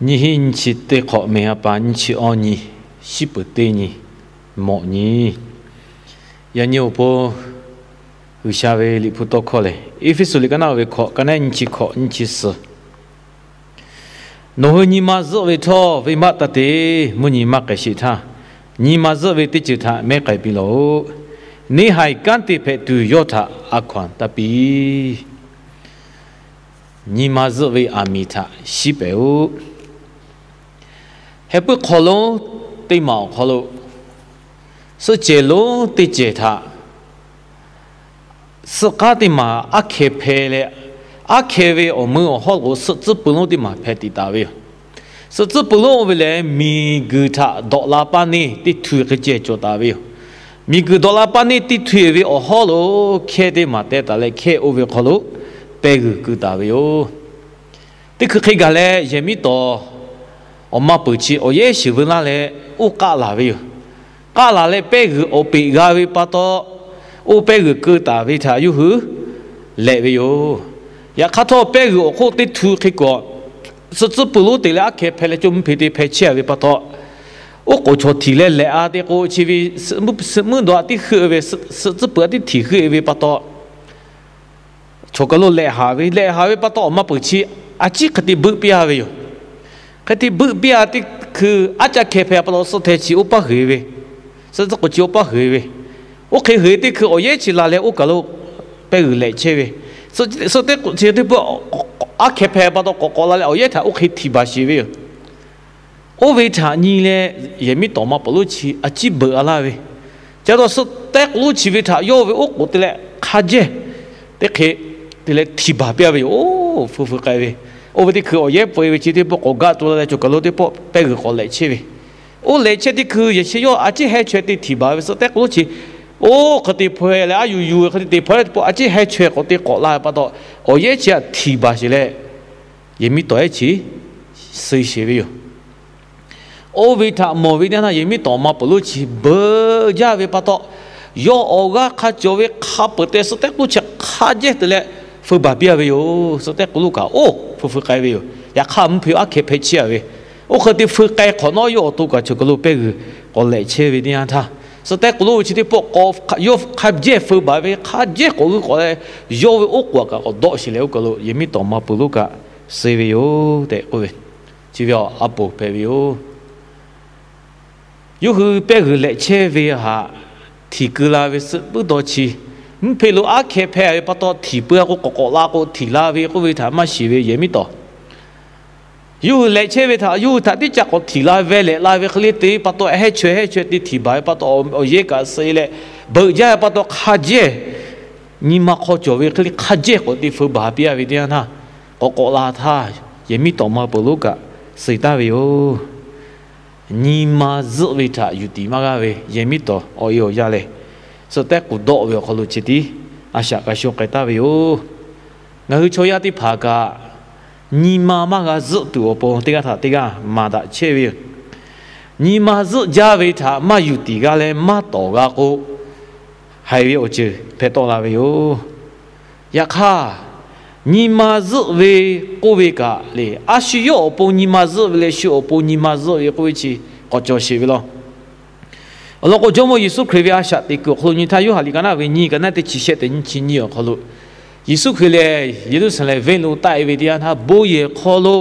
Nyiˇ hinˉ nyiˇ chi teˇ hk'awꞈ mehˬ ha pa nyiˇ chi awˇ nyi, shiˉ peuˍ teˇ nyi, mawꞈ nyi. Yaꞈ nyi awˬ pon G'uiˬsha ve Liꞈ hpu tawˇ hkawˇ lehˬ, Eˇfeˇsuꞈ liꞈ ka naˆ ve hkawꞈ, ka naˆ nyiˇ chi hkawꞈ nyiˇ chi suhˍ. Nawˬ hui nyi ma zuhˆ ve htawˇ, venˇbaˆ taˇ te. Mvuhˇ nyi maˇ k'ai sheˍ htaˇ, nyi ma zuhˆ ve teˇ ceuˬ htaꞈ mehˉ k'ai piˇ lawˬ-oꞈ. Neˇ haiˬ kanˉ te hpehꞈ tuˬ yawˇ htaꞈ a hkaw-anˬ taˇ piˇ. Nyi ma zuhˆ ve aˬ miˍ htaꞈ shiˉ pehˍ-oꞈ. Heh puiˉ hk'aw lonˉ teˇ maˬ awˬ hk'aw lo, suhˆ cehˬ lonˉ teˇ cehˬ htaꞈ suhˆ k'aˉ teˇ maˬ aˉ hkeh hpeh leh, aˉ hkeh ve awˬ meuˇ awˬ hawˉ lo suhˆ tcuhˉ pui lonˉ teˇ maˬ hpeh tiꞈ taˍ ve yoˬ. Suhˆ tcuhˉ pui lonˉ oˇ ve lehˬ, miˬguiˬ htaꞈ dawꞈ la paˇ neˇ teˇ htu hk'e ceh cawˬ taˍ ve yoˬ. Miˬguiˬ dawꞈ la paˇ neˇ teˇ htu ve awˬ hawˉ lo hkehˇ teˇ maˬ teh taˍ leh, hkehˇ oˇ ve hk'aw lo pehˇ g'uiˬ keu taˍ ve yoˬ. Teˇ hkui hk'e gaˬ leh, yehˬ miˉ tawˍ awˬ ma peuˬ chi awˬ yehˉ shiˍ veu laˇ leh, oˇ k'aˆ laˬ ve yoˬ. K'aˆ laˬ leh pehˇ g'uiˬ awˬ peꞈ g'a ve pa taw, oˇ pehˇ g'uiˬ keu taˍ ve htaꞈ yawˇ hui lehꞈ ve yoˬ. Yaꞈ hk'aˇ htawˇ, pehˇ g'uiˬ awˬ hk'oˆ teˇ htu hk'e k'awꞈ suhˆ tcuhˉ pui lonˉ te leh aˉ hkeh hpeh leh, cawˇ mvuhˇ hpe te hpeh chehˇ ve pa taw, oˉ k'oˍ chaw htiˍ leh lehꞈ-a te k'o, chi ve suhˆ mvuhˇ dawˬ-a tiˉ heuˆ ve, suhˆ tcuhˉ pui-a tiˉ htiˍ heuˆ ve pa taw, chaw kaˬ lo lehꞈ haˍ ve, lehꞈ haˍ ve pa taw, awˬ ma peuˬ chi a ciˉ hk'e te beuˆ piˇ-a ve yoˬ. Hk'e te beuˆ piˇ-a teˇ hkui, aˉ caˆ hkeh hpeh pa taw, suhˆ hteh chi oˇ paˇ huiˍ ve, suhˆ tcuhˉ k'oˍ chi oˇ paˇ huiˍ ve, oˇ hk'e huiˍ teˇ hkui awˬ yehˉ chi la leh, oˇ kaˬ lo pehˇ g'uiˬ lehꞈ chehˇ ve, suhˆ tcuhˉ k'oˍ chi teˇ pawˆ aˉ hkeh hpeh pa taw k'awꞈ k'awꞈ la leh, awˬ yehˉ htaꞈ oˇ hk'e htiˍ baˬ sheˍ ve yoˬ. Oˇ ve htaꞈ nyi leh, yehˬ miˉ tawˍ ma peuˬ lonˉ chi a ciˉ beuꞈ-a laˇ ve, ca taw suhˆ tehˉ k'oˍ lonˉ chi ve htaꞈ yawˇ ve oˉ k'oˍ te leh hk'a jehˇ teˇ hk'e te leh htiˍ baˬ piˇ-a ve yoˬ. Oˇ, feu feu k'ai ve, oˇ ve teˇ hkui awˬ yehˉ peu-e ve chi teˇ pawˆ k'awꞈ gaˆ tu la leh, chaw kaˬ lo teˇ pawˆ pehˇ g'uiˬ k'awꞈ lehꞈ chehˇ ve, oˇ lehꞈ chehˇ teˇ hkui yehˬ chi yawˇ a ciˉ heh chaweh te htiˍ baˬ ve, suhˆ tehˉ k'oˍ lonˉ chi oˇ hk'e te hpaweh leh, a yuˬ yuˬ hk'e te te hpaweh teˇ pawˆ a ciˉ heh chaweh k'awꞈ te k'awꞈ la ve pa taw, awˬ yehˉ chi htaꞈ htiˍ baˬ sheˍ leh, yehˬ miˉ tawˍ ehˉ chi suh sheˍ ve yoˬ. Oˇ ve htaꞈ mawˬ ve teˇ yanˇ htaˇ, yehˬ miˉ tawˍ ma peuˬ lonˉ chi beuꞈ jaˇ ve pa taw, yawˇ awˬ g'aˇ hk'a cawˬ ve hk'a peu-eˬ tehꞈ suhˆ tehˉ k'oˍ lonˉ chi hk'a jehˇ te leh feu baˬ piˇ-a ve yoˬ. Suhˆ tehˉ k'oˍ lonˉ kaꞈ oˇ feu feu k'ai ve yoˬ. Yaꞈ hk'aˇ mvuhˇ hpe aˉ hkeh hpeh chehˇ-a ve, oˇ hk'e te feu k'ai hk'awꞈ nawˉ, yawˇ awˬ to kaꞈ chaw kaˬ lo pehˇ g'uiˬ k'awꞈ lehꞈ chehˇ ve teˇ yanˇ htaˇ, suhˆ tehˉ k'oˍ lonˉ chi teˇ pawˆ k'awꞈ yawˇ hk'a jehˇ feu baˬ ve, hk'a jehˇ k'awꞈ g'uiˬ k'awꞈ leh, yawˇ ve oˉ k'oˍ kaꞈ k'awꞈ dawˆ sheˍ leh, oˇ kaˬ lo yehˬ miˉ tawˍ ma peuˬ lonˉ kaꞈ suh ve yoˬ tehꞈ k'oˆ ve, chi ve a poˍ hpehꞈ ve yoˬ. Yawˇ hui pehˇ g'uiˬ lehꞈ chehˇ ve htaꞈ htiˍ keu la ve suhˆ puiˉ taw chi, mvuhˇ hpe lo aˉ hkeh hpeh ve pa taw, htiˍ peu-a k'o, k'awꞈ k'awꞈ la k'o htiˍ la ve k'oˆ ve htaꞈ maˇ shiˍ ve yehˬ miˉ tawˍ, yawˇ hui lehꞈ chehˇ ve htaꞈ yawˇ hui htaꞈ teˇ caˆ k'awꞈ htiˍ la ve lehꞈ la ve hk'e le te pa taw, heh chaweh heh chaweh te htiˍ baˬ ve pa taw, awˬ yehˉ kaꞈ suh leh, beuꞈ jaˇ ve pa taw hk'a jehˇ nyi ma hk'aw cawˬ ve hk'e le hk'a jehˇ k'awꞈ te feu baˬ piˇ-a ve teˇ yanˇ htaˇ, k'awꞈ k'awꞈ la htaˇ, yehˬ miˉ tawˍ ma peuˬ lonˉ kaꞈ suh taˍ ve yoˬ. Nyi ma zuhˆ ve htaꞈ yuˬ tiˍ maˇ g'a ve yehˬ miˉ tawˍ awˬ e awˬ yanˇ lehˬ, suhˆ tehˉ k'oˍ dawˆ ve awˬ hk'aw lo chi tiˉ a shaꞈ k'a sho k'ai taˍ ve yoˬ. Ngaˬ hui chaw yaˇ teˇ hpaˍ kaꞈ nyi ma maˇ g'a zuhˆ tuˬ awˬ pon teˇ g'aˇ htaꞈ teˇ g'aˇ maˍ daꞈ chehˇ ve yoˬ. Nyi ma zuhˆ jaˇ ve htaꞈ maˇ yuˬ tiˍ g'a leh maˇ tawˍ g'a k'o, haiˬ ve awˬ ceuˬ hpehꞈ tawˆ la ve yoˬ. Yaꞈ hk'aˇ, nyi ma zuhˆ ve k'oˆ ve kaꞈ le, a shu yawˇ awˬ pon nyi ma zuhˆ ve leh, shu awˬ pon nyi ma zuhˆ ve k'oˆ ve chi k'awꞈ cawˬ sheˍ ve law. Awˬ lawn k'o, Jawˇmawˇ Yeˍsuˆ Hkriꞈ ve a shaꞈ teꞈ kuiˬ awˬ hk'aw lo nyi htaˇ, Yoˇhanˬ liꞈ ka naˆ ve nyiˇ, ka naˆ teˇ chi shehˆ tehꞈ nyiˇ chi nyiˇ awˬ hk'aw lo, Yeˍsuˆ Hkriꞈ lehˬ Yeˍruˆsaˍlehnˍ venˇ lo taˆ-e ve teˇ yanˇ htaˇ, bon yehˬ hk'aw lo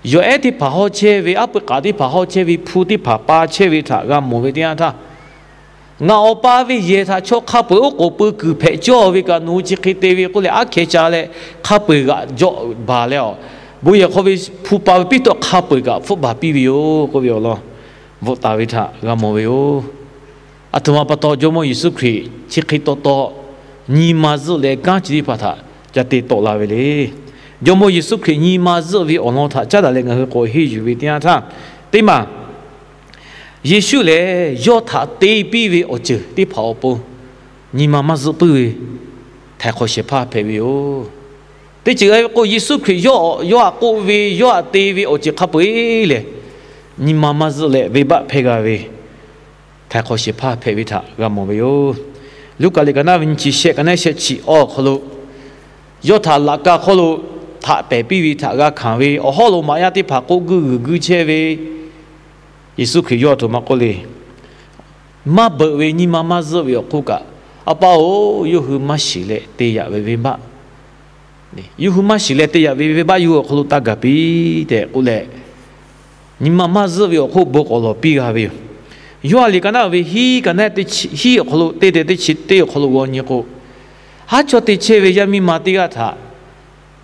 yawˬ ehˉ teˇ hpaˍ hawˇ chehˇ ve, aˉ pui k'aˍ teˇ hpaˍ hawˇ chehˇ ve, hpu teˇ hpaˍ pa chehˇ ve htaꞈ g'a mawˬ ve teˇ yanˇ htaˇ, Ngaˬ Awˬ pa ve yehˬ htaꞈ chaw hk'a peu-eˬ oˉ k'oˍ pui kuiˬ hpehꞈ cawˇ ve kaꞈ, nawˬ hui chi hk'e te ve k'oˆ leh, aˉ hkeh ca leh hk'a peu-eˬ g'aꞈ jawˆ baˬ leh, a, bon yehˬ hk'aw ve hpu pa ve piˉ tawˆ hk'a peu-eˬ kaꞈ hpfuhˆ baˬ piˇ ve yoˬ k'oˆ ve awˬ lawn bvuhꞈ taˍ ve htaꞈ g'a mawˬ ve yoˬ. Aˬ htoꞈ ma pa taw Jawˇmawˇ Yeˍsuˆ Hkriꞈ chi hk'e taw taw nyi ma zuhˆ leh kanˉ chi teˇ hpaˍ htaꞈ ca te tawˆ la ve le. Jawˇmawˇ Yeˍsuˆ Hkriꞈ nyi ma zuhˆ ve awˬ lawn htaꞈ caˉ daꞈ leh ngaˬ hui k'awꞈ henˇ yuˬ ve teˇ yanˇ htaˇ, teˇ maˬ Yeˍsuˆ lehˬ yawˇ htaꞈ te piˇ ve awˬ ceuˬ teˇ hpaˍ awˬ pon nyi ma maˇ zuhˆ puiˉ ve htaiˍ hk'awꞈ shehˍ hpaˇ hpehꞈ ve yoˬ. Teˇ ceuˬ k'o, Yeˍsuˆ Hkriꞈ yawˇ, yawˇ htaꞈ k'oˆ ve, yawˇ htaꞈ te ve awˬ ceuˬ hk'a peu-eˬ lehˬ, nyi ma maˇ zuhˆ leh venˇbaˆ hpehˇ g'a ve htaiˍ hk'awꞈ shehˍ hpaˇ hpehꞈ ve htaꞈ g'a mawˬ ve yoˬ. Luˉkaꞈ liꞈ ka naˆ ve nyiˇ chi shehˆ, ka naˆ shehˆ chi awˬ hk'aw lo, yawˇ htaꞈ laꞈ ka hk'oˆ lo htaꞈ pehˬ piˇ ve htaꞈ g'a hkanˍ ve awˬ hawˉ lo maꞈ yaˇ teˇ hpaˍ k'oˆ guiˇ g'uiˬ guiˇ chehˇ ve, Yeˍsuˆ Hkriꞈ yawˇ a htoꞈ ma k'oˆ le. Maˇ beuꞈ ve nyi ma maˇ zuhˆ ve awˬ hk'oˆ kaꞈ, A pa-oˬ, yawˇ hui maˇ shiˍ leh te yaꞈ ve venˇbaˆ, yawˇ hui maˇ shiˍ leh te yaꞈ ve venˇbaˆ yawˇ hui awˬ hk'aw lo taˇ gaˬ piˇ tehꞈ k'oˆ leh, nyi ma maˇ zuhˆ ve awˬ hk'oˆ bon k'awꞈ lawˬ piˇ g'a ve yoˬ. Yoˇhanˬ liꞈ ka naˆ ve hiˉ ka naˆ hiˉ awˬ hk'aw lo teˇ te teˇ chi teˇ awˬ hk'aw lo g'aw nyi k'o, haˉ chaw te chehˇ ve yaˇ miˇ ma teˇ g'aˇ htaꞈ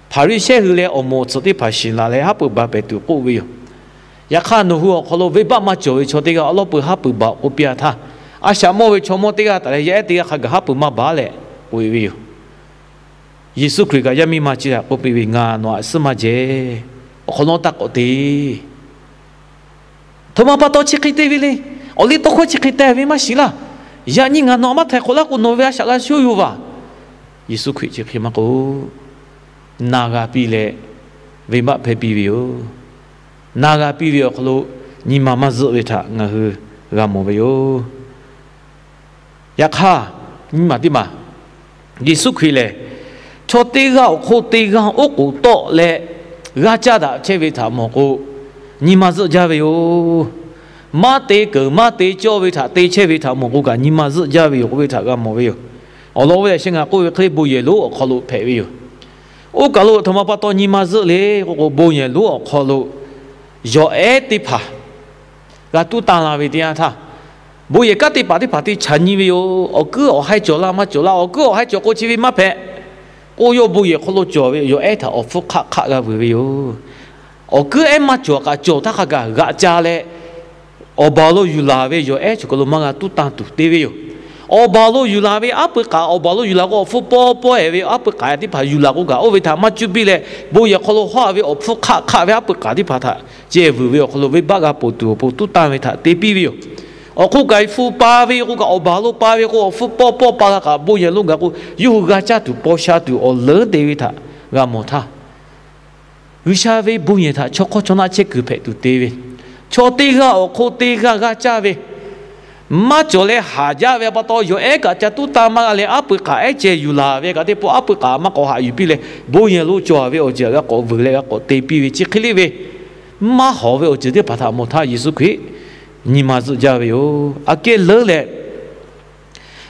Hpaˍriˍsehˇ hui leh awˬ moˍ awˬ tsuhꞈ teˇ hpaˍ shiˍ laˬ leh haˉ pui baˬ pehˍ tuˬ k'oˆ ve yoˬ. Yaꞈ hk'aˇ, nawˬ hui awˬ hk'aw lo venˇbaˆ maˇ cawˬ ve chaw teˇ g'aˇ awˉ lawˉ pui haˉ pui baˬ k'oˆ piˇ-a htaˇ, a shaꞈ mawˇ ve chaw mawˇ teˇ g'aˇ taˍ leh yaˇ ehˉ teˇ g'aˇ hk'a gaˬ haˉ pui maˇ baˬ leh k'oꞈ-e ve yoˬ. Yeˍsuˆ Hkriꞈ kaꞈ yaˇ miˇ ma chi htaꞈ k'oˆ piˇ ve, Ngaˬ nawˬ htaꞈ suhˉ maˇ jehˬ. Awˬ hk'awꞈ nawˉ taˇ k'awꞈ te. Aˬ htoꞈ ma pa taw chi hk'e te ve le. Awˬ liˇ tawˇ hkawˇ chi hk'e te ve maˇ shiˍ laˇ. Yaꞈ nyi ngaˬ nawˬ htaꞈ maˇ htaiˍ hk'awꞈ laˇ k'o, nawˬ ve a shaꞈ g'a sho yoˬ vaˬ. Yeˍsuˆ Hkriꞈ chi hk'e maˇ k'oˆ. Na g'a piˇ leh venˇbaˆ hpehˇ piˇ ve yoˬ. Na g'a piˇ ve awˬ hk'aw lo nyi ma maˇ zuhˆ ve htaꞈ ngaˬ hui g'a mawˬ ve yoˬ. Yaꞈ hk'aˇ, nyi ma teˇ maˬ, Yeˍsuˆ Hkriꞈ lehˬ, chaw teˇ g'aˇ awˬ hk'oˆ teˇ g'aˇ oˉ k'oˍ tawˆ leh g'aˇ caˇ daꞈ chehˇ ve htaꞈ mawˬ k'o, nyi ma zuhˆ jaˇ ve yoˬ. Maˇ te keunˍ maˇ te cawˇ ve htaꞈ te chehˇ ve htaꞈ mawˬ k'o kaꞈ, nyi ma zuhˆ jaˇ ve yoˬ k'oˆ ve htaꞈ g'a mawˬ ve yoˬ. Awˬ lawn ve lehˬ, sheh ngaˬ k'oˆ ve hk'e le, bon yehˬ lonˉ awˬ hk'aw lo hpehꞈ ve yoˬ. Oˇ kaˬ lo aˬ htoꞈ ma pa taw nyi ma zuhˆ le k'oˆ k'o, bon yehˬ lonˉ awˬ hk'aw lo yawˬ ehˉ teˇ hpaˍ g'a tuˉ tanˇ la ve teˇ yanˇ htaˇ, bon yehˬ kanˉ te paˍ teˇ hpaˍ te chaꞈ nyi ve yoˬ. Awˬ kuiˉ awˬ haiˇ cawˬ laˇ maˇ cawˬ laˇ, awˬ kuiˉ awˬ haiˇ cawˬ k'o chi ve maˇ hpehꞈ k'oˆ, yawˇ bon yehˬ hk'aw lo cawˬ ve yawˬ ehˉ htaꞈ awˬ hpfuhˇ hk'aˆ hk'aˆ g'a vuiˬ ve yoˬ. Awˬ kuiˉ ehˉ maˇ cawˬ kaꞈ cawˬ htaˇ hk'a gaˬ g'aꞈ ca leh, awˬ baˬ lo yuˬ laˬ ve yawˬ ehˉ chi hk'aw lo maˇ g'a tuˉ tanˇ tuˬ te ve yoˬ. Awˬ baˬ lo yuˬ laˬ ve aˉ pui k'aꞈ, awˬ baˬ lo yuˬ laˬ k'o awˬ hpfuhˇ pawˇ pawˇ-ehˍ ve aˉ pui k'aꞈ teˇ hpaˍ yuˬ laˬ k'o kaꞈ, oˇ ve htaꞈ maˇ cuˇ piˇ leh, bon yehˬ hk'aw lo hawˇ-a ve awˬ hpfuhˇ hk'aˆ hk'aˆ ve aˉ pui k'aꞈ teˇ hpaˍ htaꞈ ceh vuiˬ ve awˬ hk'aw lo venˇbaˆ g'a ponˬ tuˬ awˬ pon tuˉ tanˇ ve htaꞈ te piˇ ve yoˬ. Awˬ hk'oˆ kaꞈ, hpu pa ve k'o kaꞈ, awˬ baˬ lo pa ve k'o, awˬ hpfuhˇ pawˇ pawˇ pa g'a kaꞈ, bon yehˬ lonˉ gaˬ k'o, yawˇ hui g'a caˇ tuˬ paw sha tuˬ awˬ leuˉ te ve htaꞈ g'a mawˬ htaˇ, G'uiˬsha ve bon yehˬ htaꞈ chaw hk'awˇ chaw naˆ chehˇ kuiˬ hpehꞈ tuˬ te ve, chaw teˇ g'aˇ awˬ hk'oˆ teˇ g'aˇ g'aˇ caˇ ve, maˇ cawˬ leh haˍ jaˇ ve pa taw, yawˬ ehˉ kaꞈ ca tuˉ tanˇ maˇ g'a leh, aˉ pui k'aꞈ ehˉ ceh yuˬ laˬ ve kaꞈ teˇ pawˆ, aˉ pui k'aꞈ maˇ k'awꞈ haꞈ yuˬ piˇ leh, bon yehˬ lo cawˬ-a ve awˬ ceuˬ g'a k'awꞈ vuiˬ leh g'a k'awꞈ te piˇ ve chi hk'e le ve, maˇ hawˍ ve awˬ ceuˬ teˇ hpaˍ htaꞈ mawˬ htaˇ, Yeˍsuˆ Hkriꞈ nyi ma zuhˆ jaˇ ve yoˬ. Aꞈ kehˉ leuˉ leh,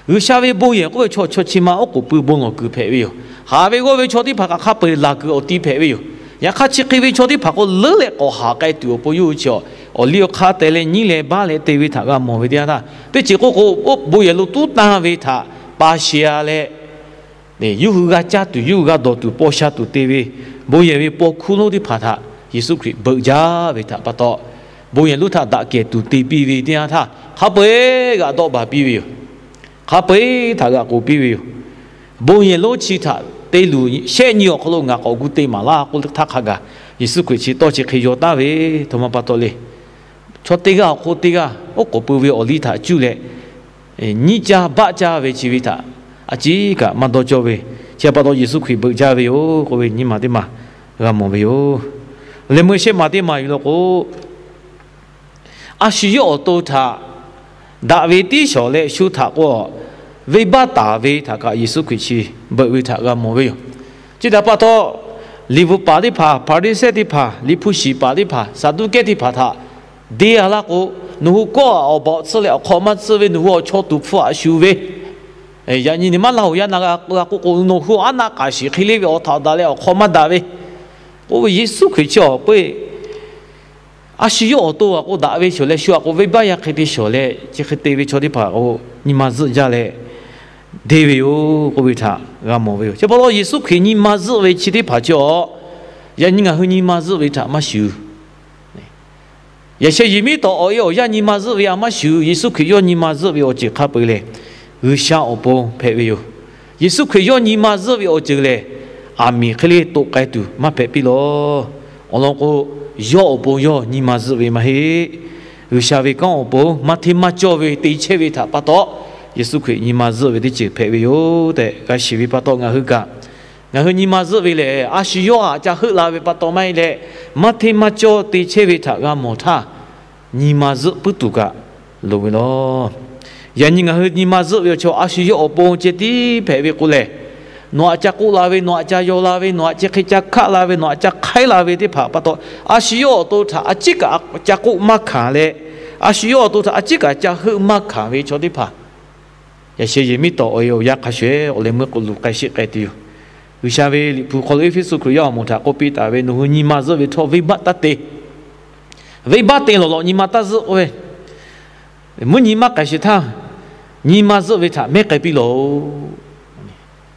G'uiˬsha ve bon yehˬ k'oˆ ve chaw, chaw chi ma oˉ k'oˍ pui bon lawˬ kuiˬ hpehꞈ ve yoˬ. Haˍ ve g'awˇ ve chaw teˇ hpaˍ kaꞈ hk'a peu-eˬ laˬ kuiˬ awˬ ti hpehꞈ ve yoˬ. Yaꞈ hk'aˇ, chi hk'e ve chaw teˇ hpaˍ k'o leuˉ leh k'awꞈ haˍ k'ai tuˬ awˬ pon yawˇ hui chi awˬ liˇ awˬ hk'aˇ teh leh nyiˉ leh baˆ leh te ve htaꞈ g'a mawˬ ve teˇ yanˇ htaˇ, teˇ ceuˬ k'oˆ k'o, bon yehˬ lo tuˉ tanˇ ve htaꞈ pa shehˍ-a leh, yawˇ hui g'a caˇ tuˬ, yawˇ hui g'a dawˬ tuˬ paw sha tuˬ te ve, bon yehˬ ve paw hkuˇ lonˉ teˇ hpaˍ htaꞈ Yeˍsuˆ Hkriꞈ beuꞈ jaˇ ve htaꞈ pa taw, bon yehˬ lonˉ htaꞈ daꞈ kehˬ tuˬ te piˇ ve teˇ yanˇ htaˇ, hk'a peu-eˬ g'aꞈ dawˆ baˬ piˇ ve yoˬ. Hk'a peu-eˬ htaꞈ g'aꞈ k'oˍ piˇ ve yoˬ. Bon yehˬ lonˉ chi htaꞈ te luˬ shehˆ nyi awˬ hk'aw lo ngaˬ k'awꞈ gu te maˍ laˇ k'oˆ htaˇ hk'a gaˬ, Yeˍsuˆ Hkriꞈ chi tawˇ chi hk'e yaw taˍ ve, aˬ htoꞈ ma pa taw le. Chaw teˇ g'aˇ awˬ hk'oˆ teˇ g'aˇ oˉ k'oˍ pui ve awˬ liˇ htaꞈ cuˇ leh, nyiˉ caˇ baˆ caˇ ve chi ve htaꞈ a ciˉ kaꞈ maˇ dawˇ cawˇ ve, chi pa taw Yeˍsuˆ Hkriꞈ beuꞈ jaˇ ve yoˬ k'oˆ ve nyi ma teˇ maˬ g'a mawˬ ve yoˬ. Leh meuˇ shehˆ maˬ teˇ maˬ yuˬ law k'o, a shu yawˇ awˬ to htaꞈ daꞈ ve tiˉ shawˍ leh shu htaꞈ k'o, venˇbaˆ taˍ ve htaꞈ kaꞈ Yeˍsuˆ Hkriꞈ chi beuꞈ ve htaꞈ g'a mawˬ ve yoˬ. Chi htaꞈ pa taw, liꞈ bvuhꞈ paˍ teˇ hpaˍ, Hpaˍriˍsehˇ teˇ hpaˍ, liꞈ hpu shiˍ paˍ teˇ hpaˍ, Saˍduˆkehˇ teˇ hpaˍ htaꞈ deˇ-a laˇ k'o, nawˬ hui kawˆ-a awˬ baˬ awˬ tsuhˇ leh awˬ hk'aw maˇ tsuhˇ ve, nawˬ hui awˬ chaw tuˍ hpfuh aꞈ shuˍ ve, yaꞈ nyi ni maˇ laˇ hoꞈ yaˇ na g'a k'oˆ k'o, nawˬ hui aˉ naˆ k'aˍ shiˍ hk'e le ve awˬ htaꞈ daꞈ leh awˬ hk'aw maˇ daꞈ ve, k'oˆ ve Yeˍsuˆ Hkriꞈ chi awˬ peuˇ a shu yawˇ awˬ to-a k'o daꞈ ve shawˍ leh shu-a k'o venˇbaˆ yaˇ hk'e te shawˍ leh chi hk'e te ve chaw teˇ hpaˍ k'o, nyi ma zuhˆ jaˇ leh deˇ ve yoˬ k'oˆ ve htaꞈ g'a mawˬ ve yoˬ. Chi pa taw Yeˍsuˆ Hkriꞈ nyi ma zuhˆ ve chi teˇ hpaˍ chi awˬ, yaꞈ nyi ngaˬ hui nyi ma zuhˆ ve htaꞈ maˇ shuˍ. Yaꞈ sheh yehˬmiˉ tawˍ awˬ e awˬ yanˇ nyi ma zuhˆ ve a maˇ shuˍ. Yeˍsuˆ Hkriꞈ yawˇ nyi ma zuhˆ ve awˬ ceuˬ hk'a peu-eˬ lehˬ, G'uiˬsha awˬ pon hpehꞈ ve yoˬ. Yeˍsuˆ Hkriꞈ yawˇ nyi ma zuhˆ ve awˬ ceuˬ lehˬ, aˬ miˍ hk'e le toꞈ k'ai tuˬ maˇ hpehꞈ piˇ lawˬ. Awˬ lawn k'o, yawˇ awˬ pon yawˇ nyi ma zuhˆ ve maˇ heˆ. G'uiˬsha ve kanˉ awˬ pon maˇ hteˇ maˇ cawˇ ve te chehˇ ve htaꞈ pa taw, Yeˍsuˆ Hkriꞈ nyi ma zuhˆ ve teˇ ceuˬ hpehꞈ ve yoˬ tehꞈ g'a shiˍ ve pa taw, ngaˬ hui kaꞈ, ngaˬ hui nyi ma zuhˆ ve lehˬ, a shu yawˇ htaꞈ ca heuˆ la ve pa taw maˇ heˆ leh, maˇ hteˇ maˇ cawˇ te chehˇ ve htaꞈ g'a mawˬ htaˇ, nyi ma zuhˆ puiˉ tuˬ kaꞈ loˍ ve lawˬ. Yaꞈ nyi ngaˬ hui nyi ma zuhˆ ve awˬ chaw a shu yawˇ awˬ pon ceh tiˉ hpehꞈ ve k'o lehˬ, nawˬ htaꞈ ca k'oˆ la ve, nawˬ htaꞈ ca yaw la ve, nawˬ htaꞈ chi hk'e ca hkaˆ la ve, nawˬ htaꞈ ca hk'aiˉ la ve teˇ hpaˍ pa taw, a shu yawˇ awˬ to htaꞈ a ciˉ kaꞈ ca k'oˆ maˇ hkanˍ leh, a shu yawˇ awˬ to htaꞈ a ciˉ kaꞈ ca heuˆ maˇ hkanˍ ve chaw teˇ hpaˍ, yaꞈ sheh yehˬ miˉ tawˍ awˬ e awˬ yanˇ hk'a shuˍ shuˍ awˬ leh meuˇ k'o luˬ k'ai sheˆ k'ai tuˬ yoˬ. G'uiˬsha ve Liꞈ hpu hk'aw lo Eˇfeˇsuꞈ Hkriꞈ yaˇ awˬ moˍ htaꞈ k'oˆ piˇ taˍ ve, nawˬ hui nyi ma zuhˆ ve htawˇ venˇbaˆ taˇ te. Venˇbaˆ te lawˬ lawꞈ nyi ma taˇ zuhˆ k'oˆ ve, mvuhˇ nyi maˇ k'ai sheˍ htaˇ, nyi ma zuhˆ ve htaꞈ mehˉ k'ai piˇ lawˬ.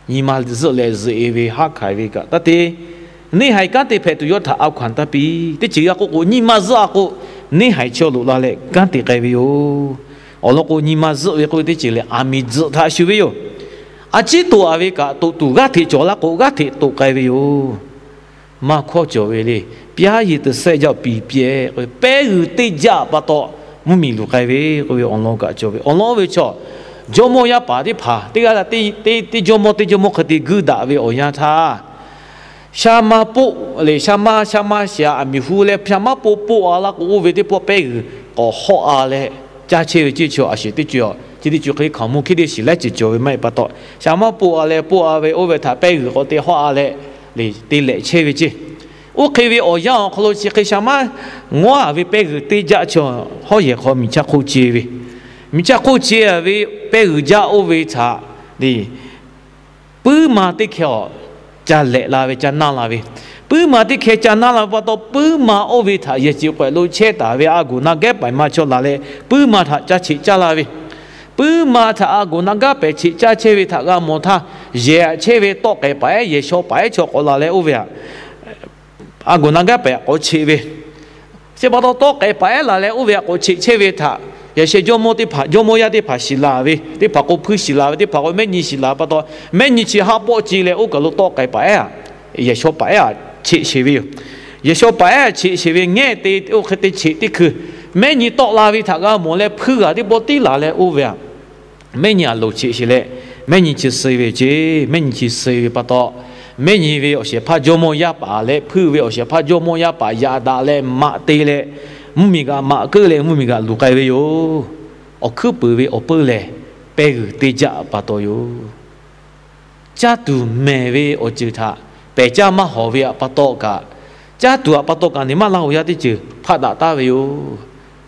Nyi ma zuhˆ leh zuhꞈ e ve haˉ hk'aiˍ ve kaꞈ taˇ te. Neˇ haiˬ kanˉ te hpehꞈ tuˬ yawˇ htaꞈ a hkaw anˬ taˇ piˇ. Teˇ ceuˬ g'a k'oˆ k'o, nyi ma zuhˆ a k'o, neˇ haiˬ chaw loꞈ la leh kanˉ te k'ai ve yoˬ. Awˬ lawn k'o, nyi ma zuhˆ ve k'oˆ ve teˇ ceuˬ lehˬ, aˬ miˍ tzuhꞈ htaꞈ shuˍ ve yoˬ. A ciˉ toꞈ a ve kaꞈ, toꞈ tuˬ g'aˇ hteꞈ cawˬ laˇ k'o, g'aˇ hteꞈ toꞈ k'ai ve yoˬ. Maˇ hkawˇ cawˬ ve le. Pyaˇ yeˬ teˇ sehˆ jaˇ piˍ piˇ-e k'oˆ ve, pehˇ g'uiˬ teˇ jaˇ pa taw mvuhˇmiˬ luˬ k'ai ve k'oˆ ve awˬ lawn kaꞈ cawˬ ve. Awˬ lawn oˇ ve chaw, jawˇmawˇ yaˇ paˍ teˇ hpaˍ teˇ g'aˇ teˇ jawˇmawˇ teˇ jawˇmawˇ hk'e te guiˇ daꞈ ve awˬ yanˇ htaˇ, sha maˇ poˆ leh sha maˇ sha maˇ shiˍ aꞈ miˬ hu leh sha maˇ poˆ poˆ a laˇ k'o, oˇ ve teˇ pawˆ pehˇ g'uiˬ k'awꞈ hawˆ a leh, caˇ chehˇ ve ceˇ chaw a sheˍ teˇ co a chi teˇ co hk'e hkaoˍmonˇ hkiˉ teˇ shiˍ laiˉ ceuˬ cawˬ ve maˇ heˆ pa taw, sha maˇ poˆ a leh poˆ a ve oˇ ve htaꞈ pehˇ g'uiˬ k'awꞈ te hawˆ a leh, te lehꞈ chehˇ ve ceˇ. Oˇ hk'e ve awˬ yanˇ awˬ hk'aw lo chi hk'e sha maˇ ngawˉ a ve pehˇ g'uiˬ teˇ jaˆ chaw hawˉ yehˬ hk'aw miˬ chaˇ hk'oˆ ce ve, miˬ chaˇ hk'oˆ ce a ve pehˇ g'uiˬ jaˇ oˇ ve htaꞈ le puiˉ ma teˇ hkeh awˬ ca lehꞈ la ve, ca naˇ la ve. Puiˉ ma teˇ hkeh ca naˇ la ve pa taw, puiˉ ma oˇ ve htaꞈ yehˬ ceˬ k'awehꞈ lo chehˇ taˍ ve a goˍ na gaˉ paiˍ ma chaw laˬ leh, puiˉ ma htaꞈ ca cheꞈ caˇ la ve. Puiˉ ma htaꞈ a goˍ na gaˉ paiˍ cheꞈ caˇ chehˇ ve htaꞈ g'a mawˬ htaˇ, yehˬ aꞈ chehˇ ve tawˆ k'ehˍ paˍ ehˉ, yehˬ shaw paˍ ehˉ chaw k'awꞈ laˬ leh oˇ ve htaꞈ a goˍ na gaˉ pehˍ aꞈ k'awꞈ cheꞈ ve, chi pa taw tawˆ k'ehˍ paˍ ehˉ laˬ leh oˇ ve htaꞈ k'awꞈ cheꞈ chehˇ ve htaꞈ, yaꞈ sheh jawˇmawˇ teˇ hpaˍ, jawˇmawˇ yaˇ teˇ hpaˍ shiˍ laˬ ve, teˇ hpaˍ k'o hpuiˇ shiˍ laˬ ve, teˇ hpaˍ k'o mehˆ nyi shiˍ laˬ pa taw, mehˆ nyi chi haˉ pawˆ ce leh oˇ kaˬ lo tawˆ k'ehˍ paˍ ehˉ, yehˬ shaw paˍ ehˉ aꞈ cheꞈ sheˍ ve yoˬ. Yehˬ shaw paˍ ehˉ aꞈ cheꞈ sheˍ ve ngehˇ te oˇ hk'e te cheꞈ teˇ hkui, mehˆ nyi tawˆ la ve htaꞈ g'a mawˬ leh hpuiˇ g'aˬ teˇ pawˆ tiˉ laˬ leh oˇ ve htaꞈ mehˆ nyi aꞈ loˍ cheꞈ sheˍ leh, mehˆ nyi chi suh ve ceˇ. Mehˆ nyi chi suh ve pa taw, mehˆ nyi ve awˬ shehˍ hpaˇ jawˇmawˇ yaˇ paˍ leh hpuiˇ ve awˬ shehˍ hpaˇ jawˇmawˇ yaˇ paˍ yaꞈ daꞈ leh maꞈ te leh, mvuhˇmiˬ kaꞈ maꞈ keuˆ leh mvuhˇmiˬ kaꞈ luˬ k'ai ve yoˬ. Awˬ hkuiˉ puiˍ ve awˬ peuˇ lehˬ, pehˇ g'uiˬ teˇ jaˆ pa taw yoˬ. Caˇ tuˬ mehˬ ve awˬ ceuˬ htaꞈ pehˬ caˇ maˇ hawˍ ve htaꞈ pa taw kaꞈ, caˇ tuˬ htaꞈ pa taw kaꞈ neˬ maˇ la hoꞈ yaˇ teˇ ceuˬ hpaˆ daꞈ taˍ ve yoˬ.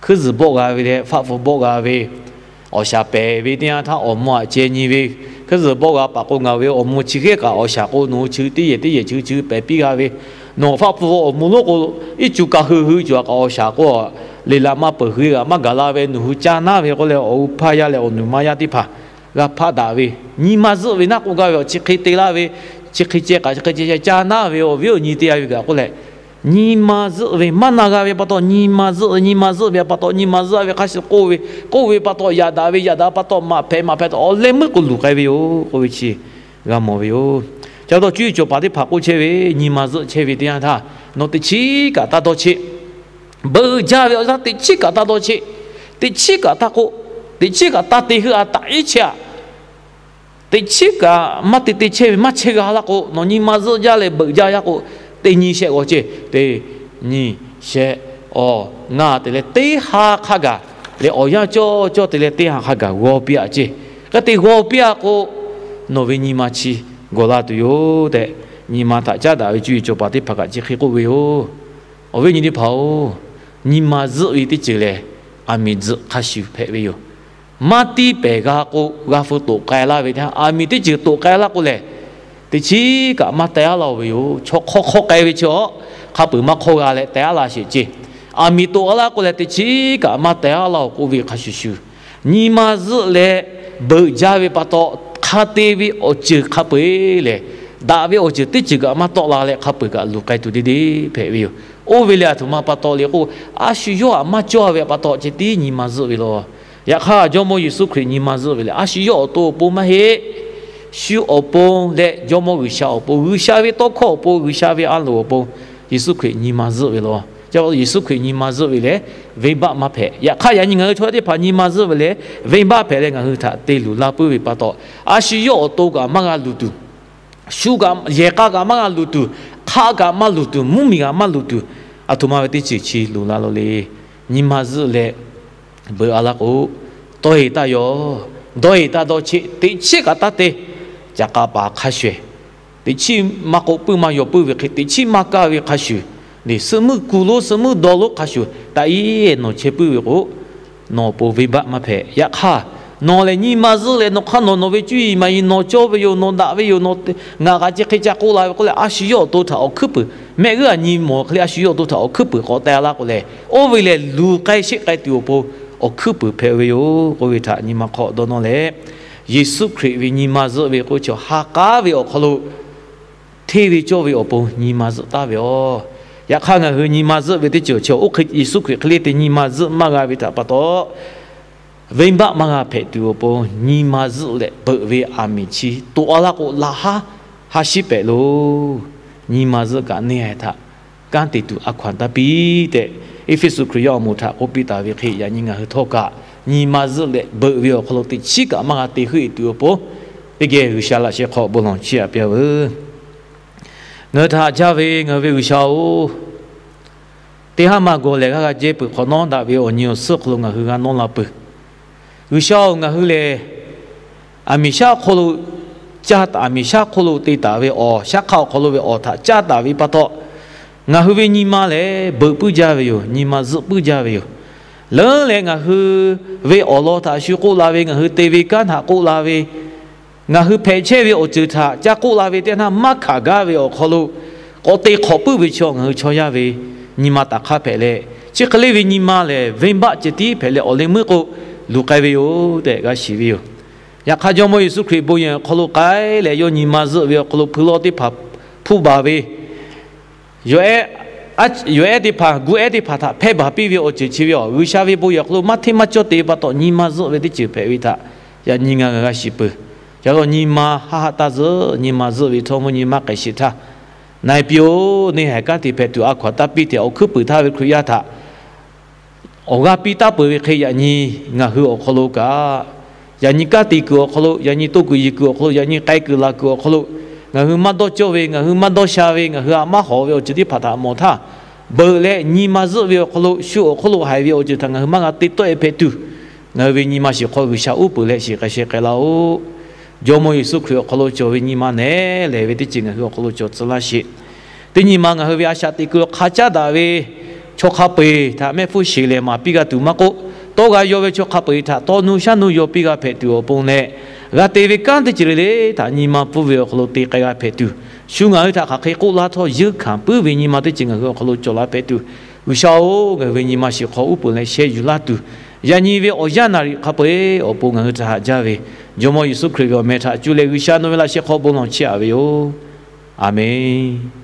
Hkuiˉ zuhˬ bawˆ g'a ve leh faˆ hpu bawˆ g'a ve, awˬ shaˍ pehˍ ve teˇ yanˇ htaˇ awˬ mvuh aꞈ ceh nyi ve, hkuiˉ zuhˬ bawˆ g'a paˍ k'o ngaˬ ve awˬ mvuh chi hk'e kaꞈ awˬ shaˍ k'o nawˬ hui chi teˇ yehˬ teˇ yehˬ chi chi pehˍ piˇ g'a ve, nawˬ faˆ hpu awˬ mvuh lonˉ k'o iˉ cu ka hui hui cawˬ kaꞈ awˬ shaˍ k'o, leˬ laꞈ maˇ peuˬ hui g'aꞈ maˇ gaˬ la ve nawˬ hui caˇ naˉ ve k'oˆ leh awˬ g'uˇ hpaˇ yaˇ leh awˬ nuˬ ma yaˇ teˇ hpaˍ g'a hpaˆ daꞈ ve, nyi ma zuhˆ ve naˆ k'oˆ gaˇ ve awˬ chi hk'e te laˇ ve, chi hk'e ceh kaꞈ chi hk'e ceh caˇ naˉ ve awˬ viˉ awˬ nyi teˇ g'aˇ ve kaꞈ k'oˆ leh, nyi ma zuhˆ ve maˇ na g'a ve pa taw nyi ma zuhˆ ve, nyi ma zuhˆ ve pa taw nyi ma zuhˆ ve hk'a shuˍ k'oˆ ve, k'oˆ ve pa taw yaꞈ daꞈ ve, yaꞈ daꞈ pa taw maꞈ hpehꞈ, maꞈ hpehꞈ taw awˬ leh meuˇ k'o luˬ k'ai ve yoˬ k'oˆ ve chi g'a mawˬ ve yoˬ. Chi pa taw cuˇ yiˍ cawˬ paˍ teˇ hpaˍ k'oˆ chehˇ ve, nyi ma zuhˆ chehˇ ve teˇ yanˇ htaˇ nawˬ teꞈ chiˉ kaꞈ taˇ dawˇ cheˆ. Beuꞈ jaˇ ve awˬ yanˇ teꞈ chiˉ kaꞈ taˇ dawˇ cheˆ. Teꞈ chiˉ kaꞈ taˇ k'oˆ. Teꞈ chiˉ kaꞈ taˇ te heuˆ a taꞈ iˉ chehˇ a. Teꞈ chiˉ kaꞈ maˇ te te chehˇ ve maˇ chehˇ g'a laˇ k'o, nawˬ nyi ma zuhˆ jaˇ leh beuꞈ jaˇ yaˇ k'o, teˇ nyi shehˆ g'aw ceˇ. Teˇ nyi shehˆ awˬ ngaˇ te leh teˇ ha hk'a gaˬ leh awˬ yanˇ cawˇ cawˇ te leh teˇ ha hk'a gaˬ g'aw piˇ a ceˇ. Hk'e te g'aw piˇ a k'o, nawˬ ve nyi ma chi gawˬ la tuˬ yoˬ tehꞈ, nyi ma htaꞈ caˉ daꞈ ve cuˇ yiˍ cawˬ paˍ teˇ hpaˍ kaꞈ chi hk'e k'oˆ ve yoˬ. Awˬ viˉ awˬ nyi teˇ hpaˍ-oˬ, nyi ma zuhˆ ve teˇ ceuˬ lehˬ, aˬ miˍ tzuhꞈ hk'a shuˍ hpehꞈ ve yoˬ. Maˇ tiˇ pehˍ g'a k'o, g'a hpu toꞈ k'ai laˇ ve teˇ yanˇ, aˬ miˍ teˇ ceuˬ toꞈ k'ai laˇ k'o lehˬ, teꞈ chiˉ kaꞈ maˇ teh aˉ laˇ-oˬ ve yoˬ. Chaw hk'aw hk'aw k'ai ve chi awˬ hk'a peuˬ maˇ hk'awˇ g'a leh teh aˉ laˇ sheˍ ceˇ. Aˬ miˍ toꞈ laˇ k'o lehˬ, teꞈ chiˉ kaꞈ maˇ teh aˉ laˇ-oˬ k'oˆ ve hk'a shuˍ shuˍ, nyi ma zuhˆ leh beuꞈ jaˇ ve pa taw, hk'a te ve awˬ ceuˬ hk'a peu-eˬ lehˬ, daꞈ ve awˬ ceuˬ teˇ ceuˬ kaꞈ maˇ tawˆ la leh hk'a peu-eˬ kaꞈ luˬ k'ai tuˬ deˇ deˇ hpehꞈ ve yoˬ. Oˇ ve lehˬ, aˬ htoꞈ ma pa taw le k'o, a shu yawˇ htaꞈ maˇ cawˇ ve pa taw ceh tiˉ nyi ma zuhˆ ve law. Yaꞈ hk'aˇ, Jawˇmawˇ Yeˍsuˆ Hkriꞈ nyi ma zuhˆ ve lehˬ, a shu yawˇ awˬ to awˬ pon maˇ heˆ. Shu awˬ pon leh Jawˇmawˇ G'uiˬsha awˬ pon, G'uiˬsha ve tawˇ hkawˇ awˬ pon, G'uiˬsha ve a loˍ awˬ pon, Yeˍsuˆ Hkriꞈ nyi ma zuhˆ ve law. Chi pa taw Yeˍsuˆ Hkriꞈ nyi ma zuhˆ ve lehˬ, venˇbaˆ maˇ hpehꞈ. Yaꞈ hk'aˇ, yaꞈ nyi ngaˬ hui chaw teˇ hpaˍ nyi ma zuhˆ ve lehˬ, venˇbaˆ hpehꞈ leh ngaˬ hui htaꞈ te luˬ laˇ puiˉ ve pa taw, a shu yawˇ awˬ to kaꞈ maˇ g'a luˬ tuˬ, shu kaꞈ yehˬ k'a kaꞈ maˇ g'a luˬ tuˬ, hk'aˆ kaꞈ maˇ luˬ tuˬ, mvuhˇmiˬ kaꞈ maˇ luˬ tuˬ, aˬ htoꞈ ma ve teˇ ceuˬ chi luˬ la lo le. Nyi ma zuhˆ leh beuꞈ a laˇ k'o, tawˇ e taˇ yaw, dawˇ e taˇ dawˇ cheˆ, teꞈ chiˉ kaꞈ taˇ te. Caꞈ k'a paˍ hk'a shuˍ Teꞈ chiˉ maˇ k'oˆ puiˉ maˇ yaw puiˉ ve hk'e, teꞈ chiˉ maˇ kaˇ ve hk'a shuˍ, suh meuˇ kuˬ lonˉ suh meuˇ dawˇ lonˉ hk'a shuˍ, taꞈ iˉ nawˬ chehˇ puiˉ ve k'o, nawˬ awˬ pon venˇbaˆ maˇ hpehꞈ. Yaꞈ hk'aˇ, nawˬ lehˬ nyi ma zuhˆ leh nawˬ hk'aˇ nawˬ nawˬ ve cuˇ yiˍ maˍ yiˍ nawˬ cawˇ ve yoˬ, nawˬ daꞈ ve yoˬ, nawˬ ngaˬ k'aꞈ chi hk'e ca k'oˆ la ve k'oˆ leh, a shu yawˇ awˬ to htaꞈ awˬ hkuiˉ puiˍ, mehˆ g'euˆ a nyi mawˬ hk'e le a shu yawˇ awˬ to htaꞈ awˬ hkuiˉ puiˍ k'awꞈ teh laˇ k'o lehˬ, oˇ ve lehˬ luˬ k'ai sheˆ k'ai tuˬ awˬ pon awˬ hkuiˉ puiˍ hpehꞈ ve yoˬ k'oˆ ve htaꞈ nyi ma hk'aw dawˇ nawˇ leh, Yeˍsuˆ Hkriꞈ ve nyi ma zuhˆ ve k'oˆ chi ha k'aˉ ve awˬ hk'aw lo hteˇ ve cawˇ ve awˬ pon nyi ma zuhˆ taˍ ve yoˬ. Yaꞈ hk'aˇ, ngaˬ hui nyi ma zuhˆ ve teˇ ceuˬ chi oˇ hk'e Yeˍsuˆ Hkriꞈ hk'e le te nyi ma zuhˆ maˇ g'a ve htaꞈ pa taw, venˇbaˆ maˇ g'a hpehꞈ tuˬ awˬ pon nyi ma zuhˆ leh beuꞈ ve aˬ miˍ chi toꞈ a laˇ k'o, laꞈ haˉ ha shiˉ pehꞈ loˬ. Nyi ma zuhˆ kaꞈ neˇ haiˬ htaꞈ kanˉ te tuˬ a hkaw-anˬ taˇ piˇ tehꞈ, Eˇfeˇsuꞈ Hkriꞈ yaˇ awˬ moˍ htaꞈ k'oˆ piˇ taˍ ve hk'e, yaꞈ nyi ngaˬ hui htawˇ kaꞈ nyi ma zuhˆ leh beuꞈ ve awˬ hk'aw lo teꞈ chiˉ kaꞈ maˇ g'a te heuˆ e tuˬ awˬ pon, teˇ geh G'uiˬsha laꞈ sheh hk'aw bon lawˬ chiˇ aꞈ piˇ veuˬ. Ngaˬ hui htaꞈ haꞈ jaˇ ve ngaˬ hui ve G'uiˬsha-oˬ, teˇ haˉ maˇ gawˬ lehˬ g'aˇ g'a jehˇ peuˬ hk'awꞈ nawˉ daꞈ ve awˬ nyi awˬ suhˉ hk'aw lo ngaˬ hui g'a nawˇ la peuˬ. G'uiˬsha-oˬ, ngaˬ hui lehˬ aˬ miˍ shaˉ hk'oˆ lo caˇ taˍ, aˬ miˍ shaˉ hk'oˆ lo te taˍ ve awˬ shaˉ hk'aˇ awˬ hk'aw lo ve awˬ htaꞈ caˇ taˍ ve pa taw, ngaˬ hui ve nyi ma lehˬ beuꞈ puiˉ jaˇ ve yoˬ. Nyi ma zuhˆ puiˉ jaˇ ve yoˬ. Leuˉ leh ngaˬ hui ve awˬ lawn htaꞈ shu k'oˆ la ve, ngaˬ hui te ve kanˉ htaꞈ k'oˆ la ve, ngaˬ hui hpehꞈ chehˇ ve awˬ ceuˬ htaꞈ ca k'oˆ la ve teˇ naˇ maˇ hkanˍ gaˇ ve awˬ hk'aw lo k'awꞈ te hk'awꞈ puiˉ ve chaw ngaˬ hui chaw yaˇ ve nyi ma taꞈ hk'aˇ hpehꞈ leh, chi hk'e le ve nyi ma lehˬ venˇbaˆ ceh tiˉ hpehꞈ leh awˬ leh meuˇ k'o luˬ k'ai ve yoˬ tehꞈ g'a shiˍ ve yoˬ. Yaꞈ hk'aˇ, Jawˇmawˇ Yeˍsuˆ Hkriꞈ bon yehˬ awˬ hk'aw lo k'ai leh yawˇ nyi ma zuhˆ ve awˬ hk'aw lo hpu lawˇ teˇ hpaˍ hpuˇ baˬ ve, yawˬ ehˉ teˇ hpaˍ gu ehˉ teˇ hpaˍ htaꞈ hpehˇ baˬ piˇ ve awˬ ceuˬ chi ve yoˬ. G'uiˬsha ve bon yehˬ awˬ hk'aw lo maˇ hteˇ maˇ cawˇ te pa taw nyi ma zuhˆ ve teˇ ceuˬ hpehꞈ ve htaꞈ yaꞈ nyi ngaˬ g'a shiˍ peuˬ. Ca lo nyi ma haˆ haˆ taˇ zuhˆ, nyi ma zuhˆ ve htawˇ mvuhˇ nyi maˇ k'ai sheˍ htaˇ, na-e piˇ-oˬ, neˇ haiˬ kanˉ te hpehꞈ tuˬ a hkaw-anˬ taˇ piˇ tehꞈ awˬ hkuiˉ puiˍ htaˇ ve Hkriꞈ yaˇ htaꞈ awˬ g'aˇ piˇ taˍ peuˬ ve hk'e, yaꞈ nyi ngaˬ hui awˬ hk'aw lo kaꞈ, yaꞈ nyi kanˉ te kuiˬ awˬ hk'aw lo, yaꞈ nyi toˇ kuiˬ yiˬ kuiˬ awˬ hk'aw lo, yaꞈ nyi k'ai kuiˬ laˬ kuiˬ awˬ hk'aw lo, ngaˬ hui maˇ dawˇ cawˇ ve, ngaˬ hui maˇ dawˇ sha ve, ngaˬ hui htaꞈ maˇ hawˍ ve awˬ ceuˬ teˇ hpaˍ htaꞈ mawˬ htaˇ, beuꞈ leh nyi ma zuhˆ ve awˬ hk'aw lo shu awˬ hk'oˆ lo haiˬ ve awˬ ceuˬ htaꞈ ngaˬ hui maˇ g'a te tawˆ e hpehꞈ tuˬ, ngaˬ hui ve nyi ma shiˍ hk'aw G'uiˬsha uˉ peunˍ leh shiˍ k'ai sheh k'ai laˇ-oˆ. Jawˇmawˇ Yeˍsuˆ Hkriꞈ awˬ hk'aw lo cawˬ ve nyi ma nehˬ lehˬ ve teˇ ceuˬ ngaˬ hui awˬ hk'aw lo cawˬ tcuh laˇ sheˍ. Teˇ nyi ma ngaˬ hui ve a shaꞈ teꞈ kuiˬ lo hk'a caˉ daꞈ ve chaw hk'a peu-eˬ htaꞈ mehˆ hpfuhˇ sheˍ lehˬ maˍ piˇ g'a tuˬ maˇ k'oˆ, tawˇ g'a yaw ve chaw hk'a peu-eˬ htaꞈ tawˇ nuˇ shaˉ nuˇ yaw piˇ g'a hpehꞈ tuˬ awˬ pon leh, g'a te ve kanˉ teˇ ceuˬ le le htaꞈ nyi ma pfuhˇ ve awˬ hk'aw lo te k'ai g'a hpehꞈ tuˬ, shu ngaˬ hui htaꞈ hk'aˬ hk'e k'oˆ laˇ htawˇ yeunˇ hkanˍ puiˉ ve nyi ma teˇ ceuˬ ngaˬ hui awˬ hk'aw lo cawˬ la hpehꞈ tuˬ, G'uiˬsha-oˬ, ngaˬ hui ve nyi ma shiˍ hk'aw uˉ peunˍ leh sheh yuˬ laˇ tuˬ, yaꞈ nyi ve awˬ yanˇ naˍ riˍ hk'a peu-eˬ awˬ pon ngaˬ hui htaꞈ haꞈ jaˇ ve, Jawˇmawˇ Yeˍsuˆ Hkriꞈ ve awˬ meh htaꞈ cuˇ leh G'uiˬsha nawˬ ve laꞈ sheh hk'aw bon lawˬ chiˇ aꞈ ve yoˬ. Aˬmenˍ.